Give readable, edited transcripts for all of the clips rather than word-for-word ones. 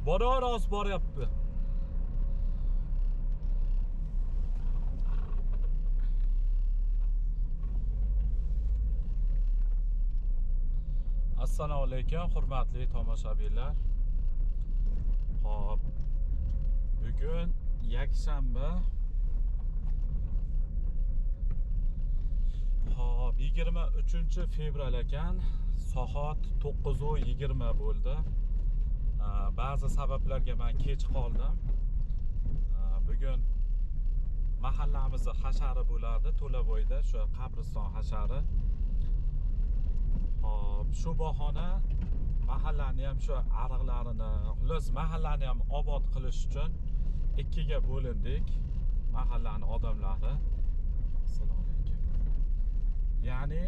Boraver, hozir boryapti. Assalomu alaykum, hurmatli tomoshabinlar. Xo'p, bugun yakshanba. Xo'p, 23 fevral ekan. Soat 9:20 bo'ldi. Ba'zi sabablarga men kech qoldim. Bugun mahallamizni hashari bo'ladi, To'laboyda, shu qabriston hashari. Xo'p, shu bahona mahallani ham, shu ariqlarini, xullas mahallani ham obod qilish uchun ikkiga bo'lindik. Mahallani odamlari. Assalomu alaykum. Ya'ni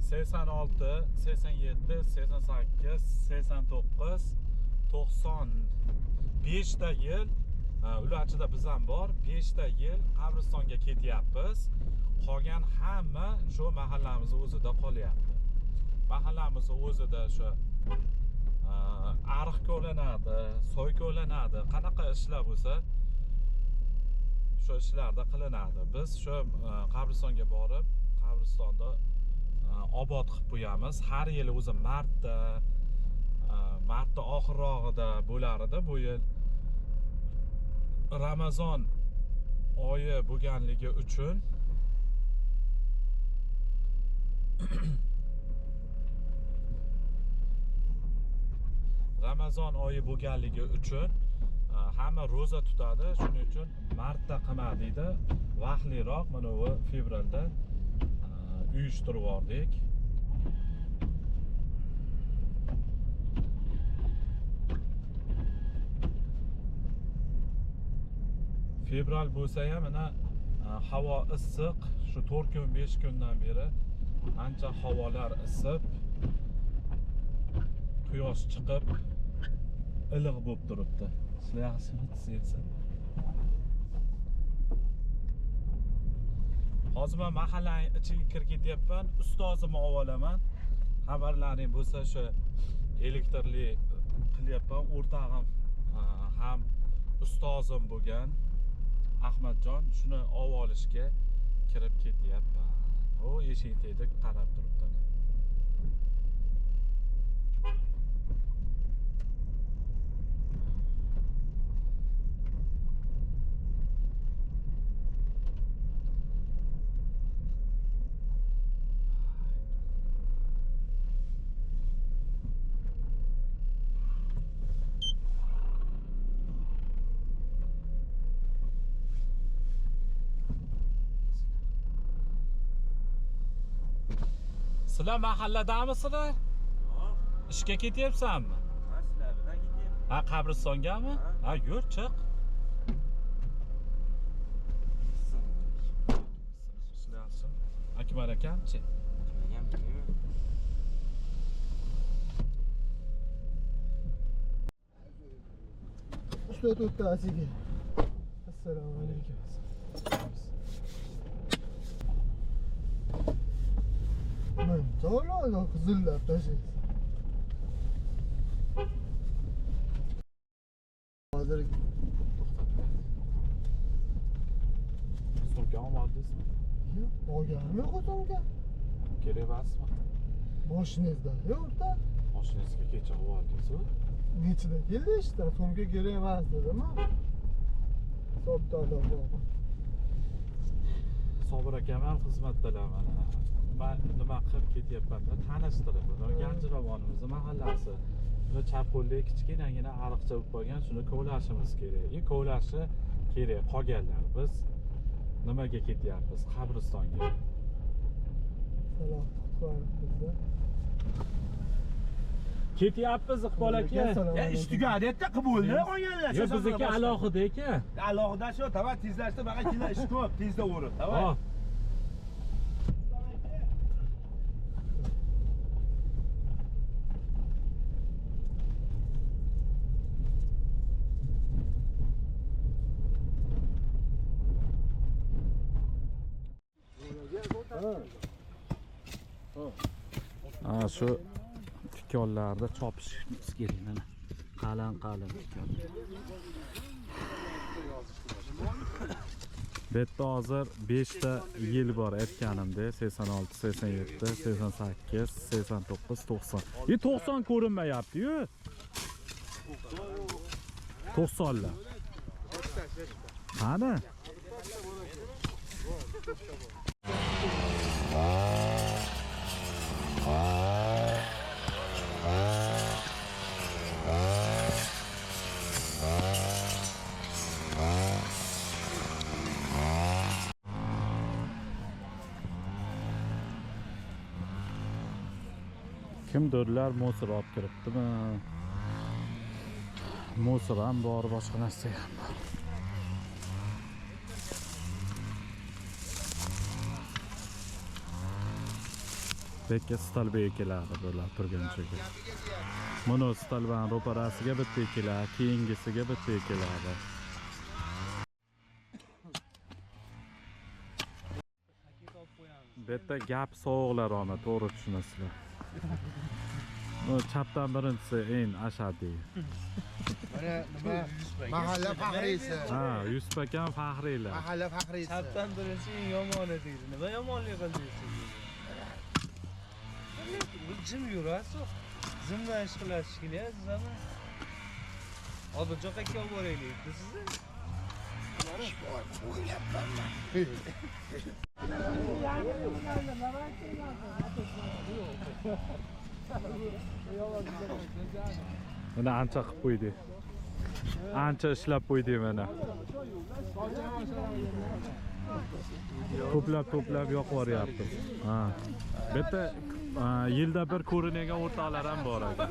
86, 87, 88, 89, 95 ta yil, ular ichida biz ham bor, 5 ta yil qabristonga ketyapmiz. Qolgan hamma shu mahallamiz o'zida qolyapti. Mahallamiz o'zida shu ariq ko'lanadi, soy ko'lanadi, qanaqa ishlar bo'lsa shu ishlarda qilinadi. Biz shu qabristonga borib, qabristonda obod qilib qo'yamiz. Har yili o'zi martda, martda oxirrog'ida bo'lar edi. Bu yil Ramazon oyi bo'lganligi uchun hamma ro'za tutadi. Shuning uchun martda qilmadik-da, vaqtliroq mana bu fevralda uyushtirib yubordik. Fevral bo'lsa ham mana havo issiq, shu 4 kun 5 kundan beri ancha havolar isib, quyosh chiqib, iliq bo'lib turibdi. Sizlar yaxshimisiz? Hozir men mahallaning ichiga kirib ketyapman. Ustozimni olib olaman. Xabarlaring bo'lsa, shu elektrli qilyapman. O'rtog'im ham ustozim bo'lgan Ahmadjon, shuni olib olishga kirib ketyapman. O eshik tagida qarab turibdi. Sizlar mahalladamisizlar? Yo'q. Ishga ketyapsanmi? Ha, sizlar bilan ketyapman. Ha, qabristongami? Ha, yur, chiq. Sizlar Akbar akamchi? Kimligam bilmayman. Usta to'rttasiga. Assalomu alaykum. Man to'la qizillab tashlaysiz. Hozir Sumka olmadingizmi? Yo'q, olganim yo'q sumka. Kerak emasmi? Moshinangizda yo'q o'rta. Mashinangizga kecha oldingiz-ku. Nechida keldi ishdan? Sumka kerak emas dedimi? Hisobda bor. Sobir akam ham xizmatdalar mana. Man nima qilib ketyapman-da, tanishtirib. Buni Ganjirovonimizni mahallasi. Buni chap qo'lda kichkinagina ariqcha bo'lib qolgan, shuni kovlashimiz kerak. Kovlashi kerak qolganlar. Biz nimaga ketyapmiz? Qabristonga. Salom, qutqarib bizni. Ketyapmiz Iqbol aka. Assalomu Ya ish alaykum. tugadi, yerda qilib bo'ldi, qolganlar. Yo'q, bizniki alohida ekan. Alohida shu, давай tezlashdi, baqa keyin ish ko'p, tezda o'rib, давай. Hop. Ha, shu tikonlarda chopishimiz kerak mana. Qalin qalin tikan. Bu yerda hozir 5 ta yil bor aytganimdek, 86, 87, 88, 89, 90. 90 ko'rinmayapti-yu. 90lar. Qani? Kimdirlar mosir olib kiribdimi? Mosir ham bor, boshqa narsa ham bor. Bekka stolba keladi bular turganchaga. Buni stolbani ro'parasiga bitta keladi, keyingisiga bitta keladi. Bu yerda gap sovuqlar olma, to'g'ri tushunasizlar. Chapdan birinchisi eng ashaddiy. Mana nima mahalla faxriysi. Ha, Yusuf akam faxriylar. Mahalla faxriysi. Chapdan birinchi eng yomoni deydi. Nima yomonlik qildingiz siz? Jim yurasiz. Zimdan ish qilasiz shekilli, ama. Odiljon aka olib boraylik sizni. Mana ancha qilib qo'ydi. Ancha ishlab qo'ydi mana. To'plab yoqib yuboryapti. Ha. Bu yerda yilda bir ko'rinadigan o'rtoqlar ham bor ekan.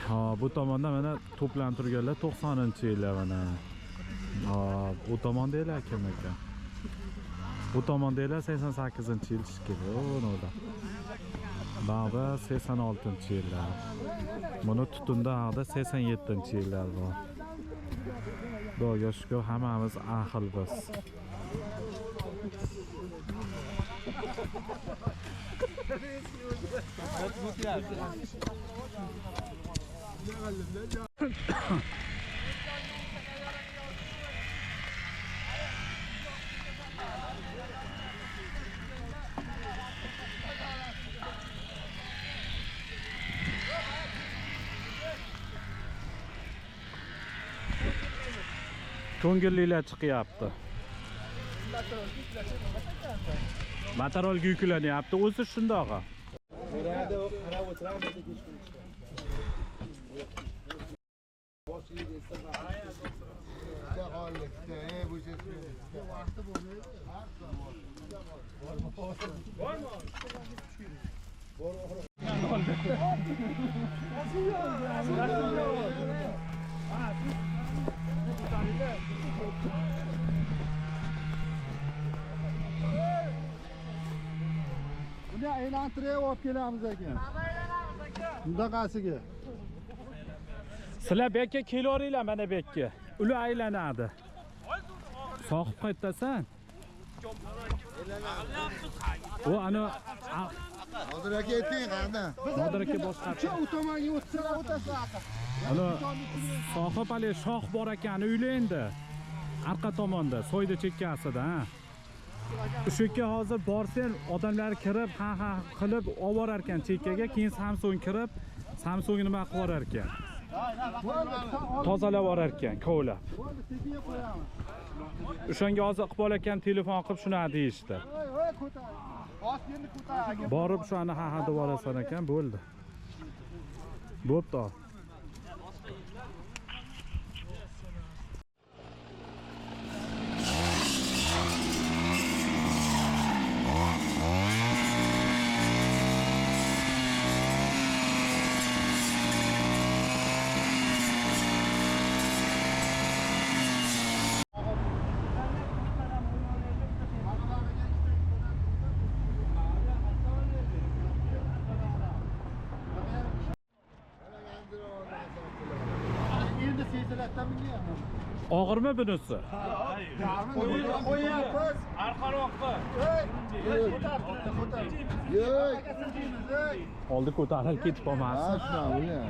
Ha, bu tomonda mana to'planib turganlar 90-yillar mana. Ha, u tomondagilar kim ekan? Bu tomondagilar 88-yil shekilli, o'rda. Ba'zi 86-yillar. Buni tutunda haqida 87-yillar bor. Xudoga shukr, hammamiz ahilmiz. Ko'ngillilar chiqyapti. Motorolga yuklanyapti, o'zi shundog'i. Buni aylantirib olib kelamiz ekan. Bundaqasiga. Sizlar bu yerga kelaveringlar, mana bu yerga. Ular aylanadi. Sohib qayerdasan? U ana Nodir aka ayting, qani? Nodir aka boshqa. U tomonga o'tsalar o'tasiz aka. Ana sohib hali shoh bor ekan, uyla endi. Arqa tomonda, soyda chekkasida, ha. O'sha yerga hozir borsang, odamlar kirib, ha ha qilib olib borar ekan chekkaga, keyin Samsung kirib, Samsung nima qilib borar ekan. Tozalab borar ekan, kovlab. O'shanga hozir Iqbol akam telefon qilib shuni deyishdi. Borib shuni ha ha deb olasan ekan, bo'ldi. Bo'pti. Og'irmi bunisi? Qo'yyapmiz. Arqaroqqa. Ko'tar. Yo'q. Oldi ko'tarilib ketib Ha, qolmasin. shunaqa bo'lgan.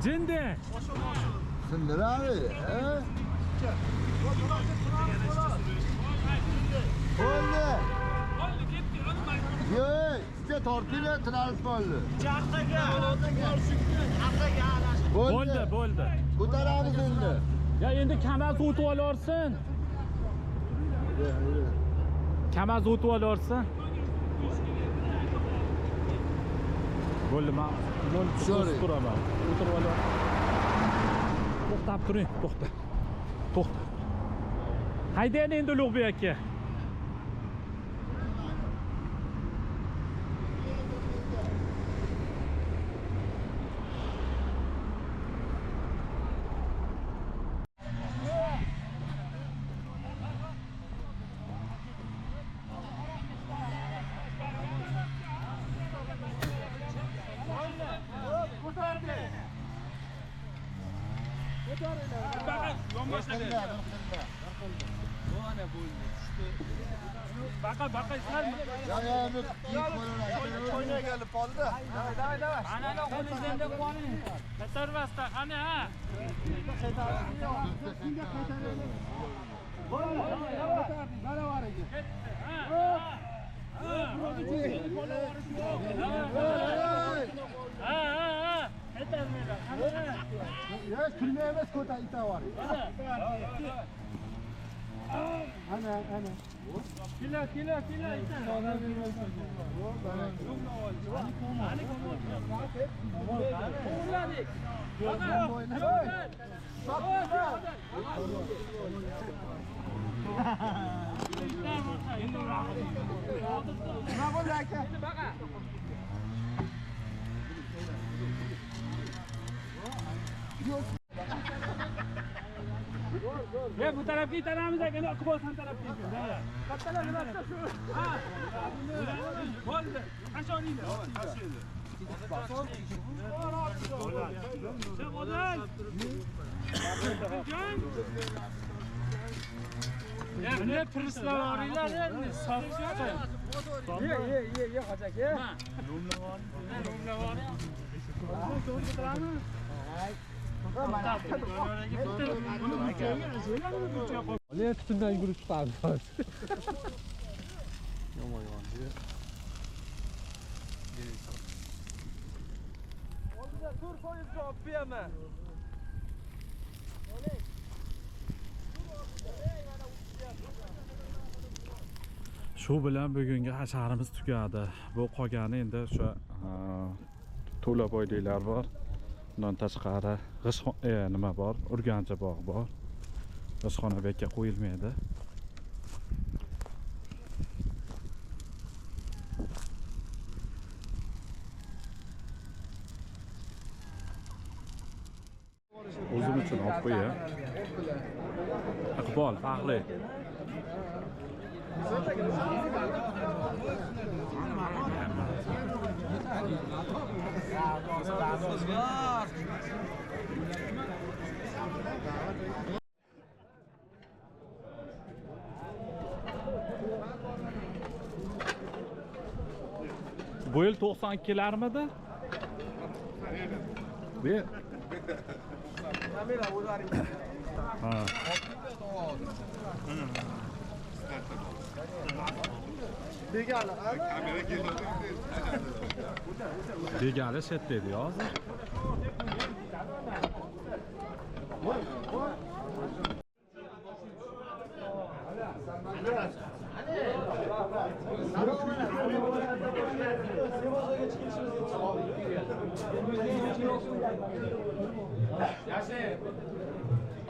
Jindi. Sindiradi, ha? Bo'ldi. Yo'q, sizga tortinglar, tiralib qoldi. Bo'ldi, bo'ldi. Ko'taramiz endi. Ya endi Kamaz o'tib olarsin. Kamaz o'tib olarsin. Bo'ldi, men yo'l Sorry. turaman. O'tirib olar. To'xtab turing, to'xta. To'xta. Haydang endi Ulug'bek aka. Baqa, baqa islarmi? Ya ya, bu Choynak kelib qoldi. Davay, davay. Ana qo'lingizdan qo'ying. Ko'tarmasdan, qani ha? Baravariga. Ha, ha, ha. Ko'tarmanglar, qani ha? Yo'q, kulmaymiz, ko'tar itavar. Ana, ana. Kela, kela, kela. To'g'riladik. Nima bo'ldi aka? Ya bu tarafga itaramiz aka, Iqbol san tarafga itar. Kattalar nimasi shu? Ha. Bo'ldi. Qashoringlar. Chiq odil. Ya buni prislab oringlar endi, sof chiqdi. Ye, ye, ye, ye hoji aka. Lumlab oring. Lekin tutundan yugurib chiqadi. Yomon yondi. Oldida 4% olib beraman. Shu bilan bugungi hasharimiz tugadi. Bu qolgani endi o'sha To'laboyliklar bor. Bundan tashqari nima bor? Urgancha bog' bor. G'ishxona bu yerga qo'yilmaydi. O'zim uchun olib qo'yay. Iqbol, farqli. Bu yil 92larmidi? Bu yil. Ha. Begali shetda edi hozir.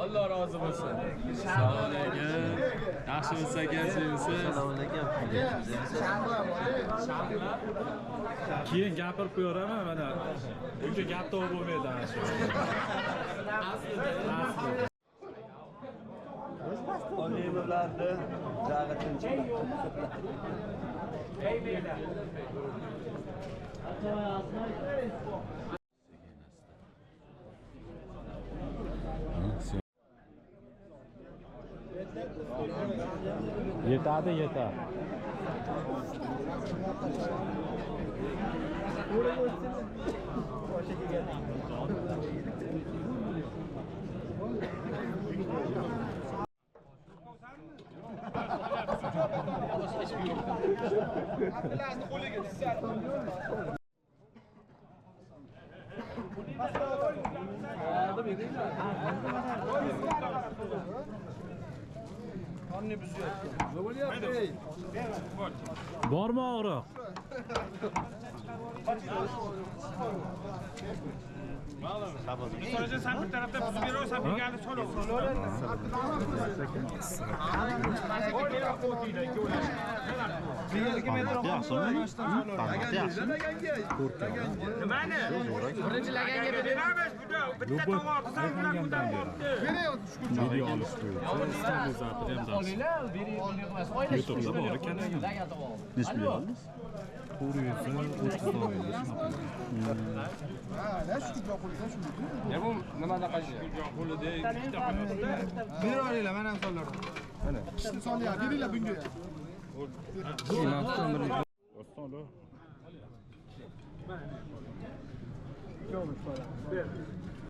Alloh rozi bo'lsin. Assalomu alaykum. Yaxshimisiz aka, yaxshimisiz? Assalomu alaykum. Keyin gapirib qo'yaveraman mana. Bunga gap topib bo'lmaydi ana shu. Aslida. Olimovlarni jag'i tinch. Yetadi, yetadi. Bormi og'riq? Sen bir tarafta buzib beraversan, bilganini so'rab. Nimani? Birinchi laganga beramiz, bitta to'g'or qilsang, ular ko'tarib olibdi. Video olish stabilizator ham yaxshi. YouTube'da bor ekan. Necha pul oldingiz? 430 dollar. Ya bu nimada qancha? Bera olinglar, mana ham solardim. Mana. Kishini solyapti, beringlar bunga.